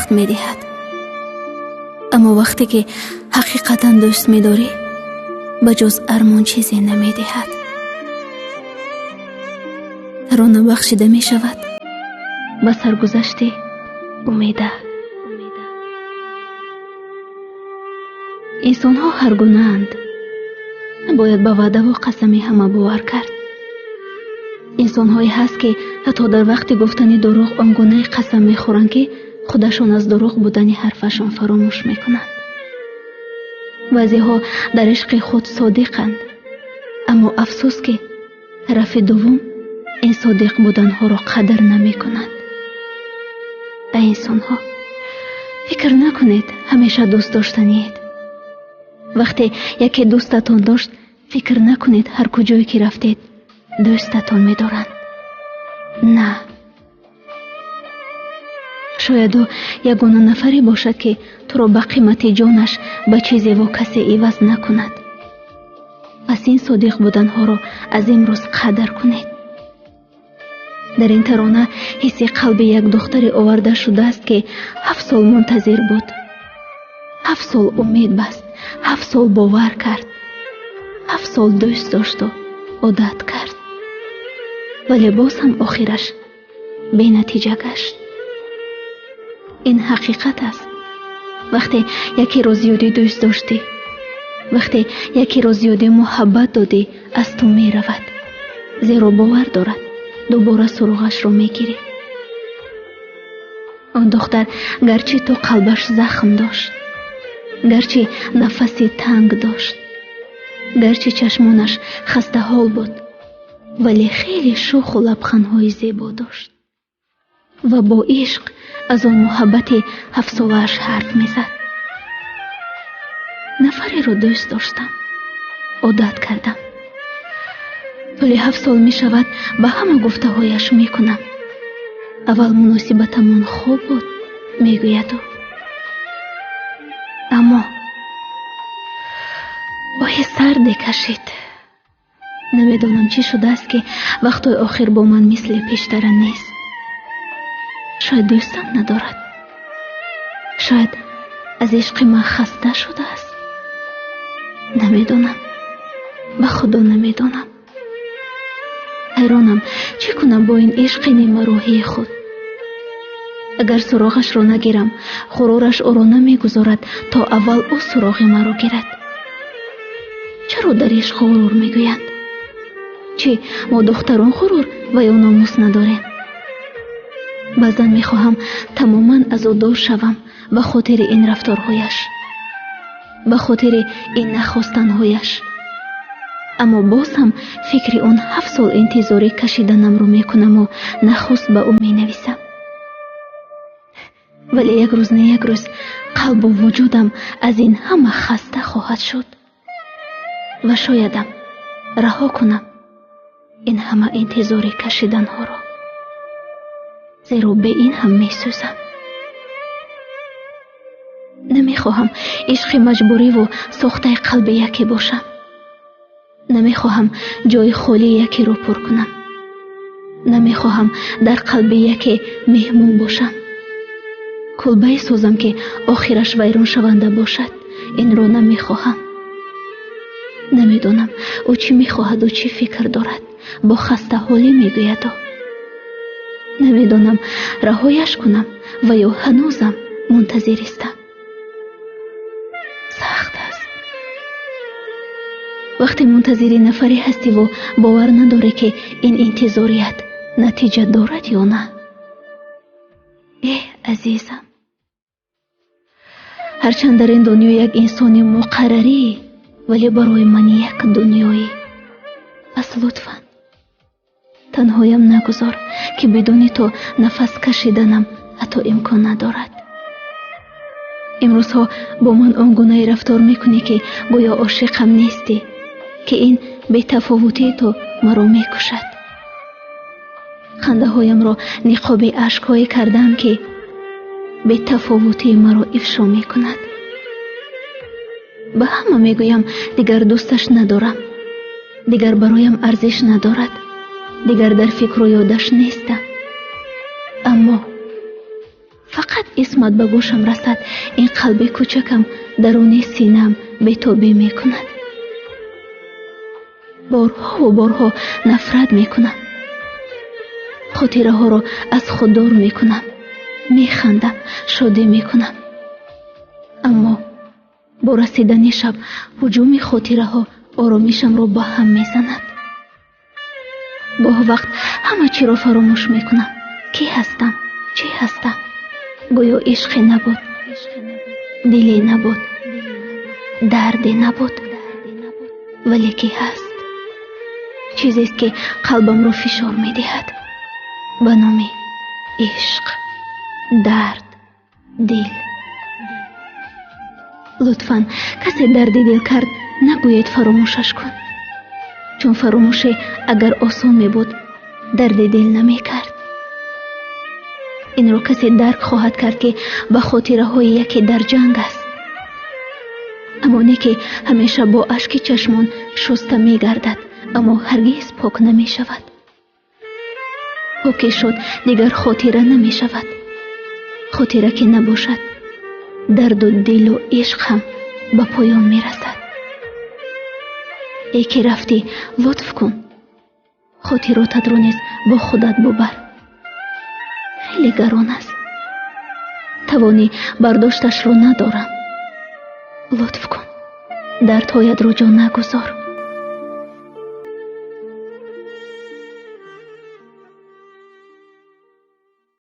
бахт медиҳад. Аммо вақте ки ҳақиқатан дӯст медорӣ, ба ҷуз армон чизе намедиҳад. Тарона бахшида мешавад ба саргузашти Умеда. Инсонҳо ҳаргунаанд. Бояд ба ваъдаву қасами ҳама бовар кард. Инсонҳое ҳаст, ки ҳатто дар вақти гуфтани дурӯғ он гунае қасам мехӯранд, ки худашон аз дурӯғ будани ҳарфашон фаромӯш мекунанд. Баъзеҳо дар ишқи худ содиқанд, аммо афсӯс, ки тарафи дуввум ин содиқ буданҳоро қадр намекунад. Эй инсонҳо, фикр накунед ҳамеша дӯст доштаниед. Вақте яке дӯстатон дошт, фикр накунед ҳар куҷое ки рафтед дӯстатон медоранд. На, шояд ӯ ягона нафаре бошад, ки туро ба қимати ҷонаш ба чизеву касе иваз накунад. Пас ин содиқ буданҳоро аз имрӯз қадр кунед. Дар ин тарона ҳисси қалби як духтаре оварда шудааст, ки 7 сол мунтазир буд, 7 сол умед баст, 7 сол бовар кард, 7 сол дӯст дошту одат кард, вале боз ҳам охираш бенатиҷа гашт. Ин ҳақиқат аст. Вақте якеро зиёдӣ дӯст доштӣ, вақте якеро зиёдӣ муҳаббат додӣ, аз ту меравад, зеро бовар дорад дубора суроғашро мегирӣ. Он духтар гарчи то қалбаш захм дошт, гарчи нафаси танг дошт, гарчи чашмонаш хастаҳол буд, вале хеле шӯху лабхандҳои зебо дошт ва бо ишқ аз он муҳаббати ҳафтсолааш ҳарф мезад. Нафареро дӯст доштам, одат кардам. Тӯли 7 сол мешавад ба ҳама гуфтаҳояш мекунам. Аввал муносибатамон хуб буд, мегӯяд ӯ. Аммо оҳи сарде кашид. Намедонам чӣ шудааст, ки вақтҳои охир бо ман мисли пештара нест. Шояд дӯстам надорад, шояд аз ишқи ман хаста шудааст. Намедонам, ба Худо намедонам. Ҳайронам, чӣ кунам бо ин ишқи нимарӯҳии худ. Агар суроғашро нагирам, ғурураш ӯро намегузорад, то аввал ӯ суроғи маро гирад. Чаро дар ишқ ғурур мегӯянд? Чӣ мо духтарон ғурур ва ё номус надорем? Баъзан мехоҳам тамоман аз ӯ дур шавам ба хотири ин рафторҳояш, ба хотири ин нахостанҳояш. Аммо боз ҳам фикри он 7 сол интизорӣ кашиданамро мекунаму нахуст ба ӯ менависам. Вале як рӯз не як рӯз қалбу вуҷудам аз ин ҳама хаста хоҳад шуд ва шоядам раҳо кунам ин ҳама интизорӣ кашиданҳоро, зеро бе ин ҳам месӯзам. Намехоҳам ишқи маҷбуриву сохтаи қалби яке бошам. Намехоҳам ҷои холии якеро пур кунам. Намехоҳам дар қалби яке меҳмон бошам. Кулбае созам, ки охираш вайроншаванда бошад, инро намехоҳам. Намедонам ӯ чӣ мехоҳаду чӣ фикр дорад, бо хастаҳолӣ мегӯяд ӯ. Намедонам раҳояш кунам ва ё ҳанӯзам мунтазиристам. Сахт аст. Вақте мунтазири нафаре ҳастиву бовар надорӣ, ки ин интизорият натиҷа дорад ё на. Эҳ, азизам, ҳарчанд дар ин дунё як инсони муқаррарӣ, вале барои ман як дунёӣ. Пас лутфан танҳоям нагузор, ки бидуни ту нафас кашиданам ҳатто имкон надорад. Имрӯзҳо бо ман он гунае рафтор мекунӣ, ки гӯё ошиқам нестӣ, ки ин бетафовутии ту маро мекушад. Хандаҳоямро ниқоби ашкҳое кардаам, ки бетафовутии маро ифшо мекунад. Ба ҳама мегӯям дигар дӯсташ надорам, дигар бароям арзиш надорад, дигар дар фикру ёдаш нестам. Аммо фақат исму исмат ба гӯшам расад, ин қалби кӯчакам даруни синаам бетобӣ мекунад. Борҳову борҳо нафрат мекунам, хотираҳоро аз худ дур мекунам, механдам, шодӣ мекунам. Аммо бо расидани шаб ҳуҷуми хотираҳо оромишамро ба ҳам мезанад. Гоҳ вақт ҳама чиро фаромӯш мекунам. Кӣ ҳастам, чӣ ҳастам? Гӯё ишқе набуд, диле набуд, дарде набуд, вале ки ҳаст. Чизест, ки қалбамро фишор медиҳад ба номи ишқ, дард, дил. Лутфан, касе дарди дил кард, нагӯед фаромӯшаш кун, чун фаромӯшӣ агар осон мебуд, дарди дил намекард. Инро касе дарк хоҳад кард, ки ба хотираҳои яке дар ҷанг аст, аммо не ки ҳамеша бо ашки чашмон шуста мегардад, аммо ҳаргиз пок намешавад. Покӣ шуд, дигар хотира намешавад. Хотира ки набошад, дарду дилу ишқ ҳам ба поён мерасад. Э ки рафтӣ, лутф кун, хотиротатро низ бо худат бубар. Хеле гарон аст, тавони бардошташро надорам. Лутф кун, дардҳоятро ҷо нагузор.